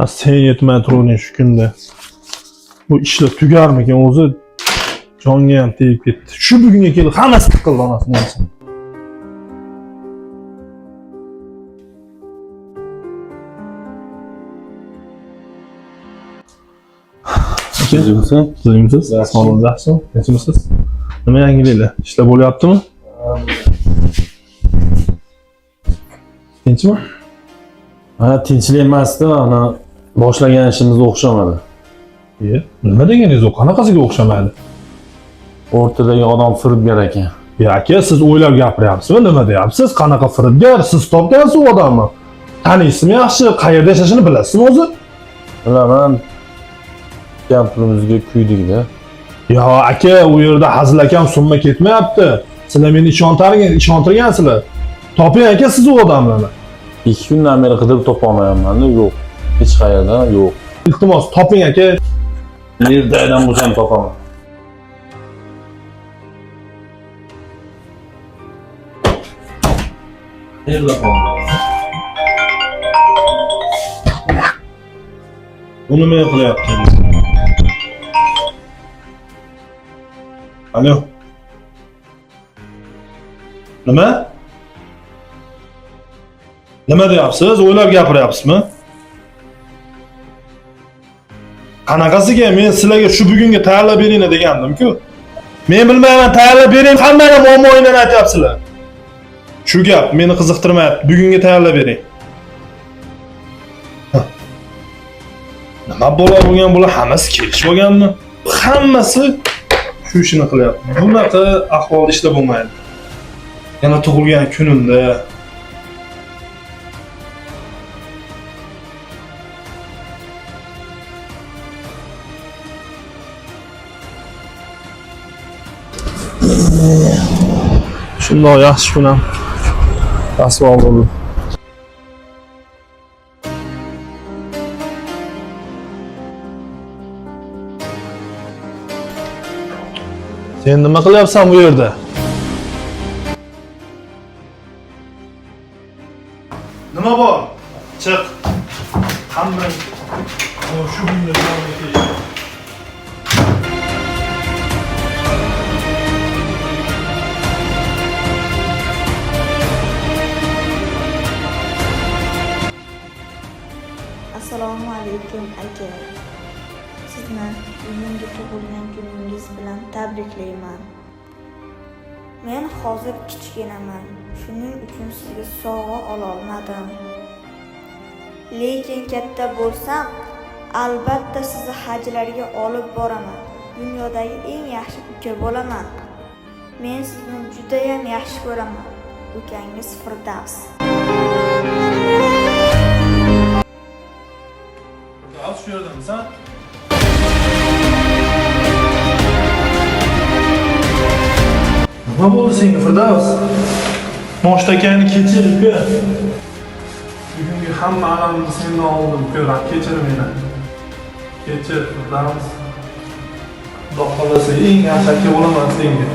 Sen yetmay turuvding shu kunda. Bu ishlar tugarmikan o'zi? Jonga ham tegib ketdi. Shu bugunga kelib hammasi tiqildi onasini o'zi. Tuzukmisan? Tuzukmisiz? Yaxshi. Sog'lig'ingiz yaxshimi? Tinchmisiz? Nima yangiliklar? Ishlar bo'lyaptimi? Tinchmi? Ha, tinchlik emasdi, ana boshlagan ishimiz o'xshamadi. Iye, nima deganingiz u? Qanaqasiga o'xshamadi? O'rtadagi odam firibgar ekan. Ya aka, siz o'ylab gapiryapsizmi? Nima deyapsiz? Qanaqa firibgar? Siz topgansiz u odamni. Taniysizmi yaxshi? Qayerda yashashini bilasizmi o'zi? Bilaman, tutgan pulimizga kuydik-da. Ya aka, u yerda hazil akam summa ketmayapti. Sizlar meni ishontirgansizlar. Toping aka siz u odamlarni. 2 kundan beri qidirib topolmayapman-da, yo'q. Hech qayerda yo'q. Iltimos, toping aka. Yerdadan bo'lsam topaman. Qayerda qoldi? Bu nima qilyapti? Alo. Nima? Nima deyapsiz? O'ylab gapiryapsizmi? Qanaqasiga men sizlarga shu bugunga tayyorlab beringlar degandim-ku. Men bilmayman, tayyorlab bering, hammani muammoyini aytyapsizlar. Shu gap meni qiziqtirmayapti. Bugunga tayyorlab bering. Nima bola bo'lgan bular hammasi kelishib olganmi? Hammasi shu ishini qilyapti. Bunaqa ahvolda ishlar bo'lmaydi. Yana tug'ilgan kunimda shundoq yaxshi kun ham rasvo bo'ldi. Sen nima qilyapsan bu yerda? Nima bor? Chiq. Hamma shu bunga jonga tegdi. Assalomu alaykum aka. Sizni bugungi tug'ilgan kuningiz bilan tabriklayman. Men hozir kichkinaman, shuning uchun sizga sovg'a ololmadim. Lekin katta bo'lsam, albatta sizni hajlarga olib boraman. Dunyodagi eng yaxshi uka bo'laman. Men sizni judayam yaxshi ko'raman. Ukangiz Firdavs. Al shu yerdamisan? Nima bo'ldi senga Firdavs? Moshtakangni kechir uka. Bugungi hamma alamimni sendan oldim uka, kechir meni. Kechir Firdavs. Xudo xohlasa eng yaxshi aka bo'laman senga.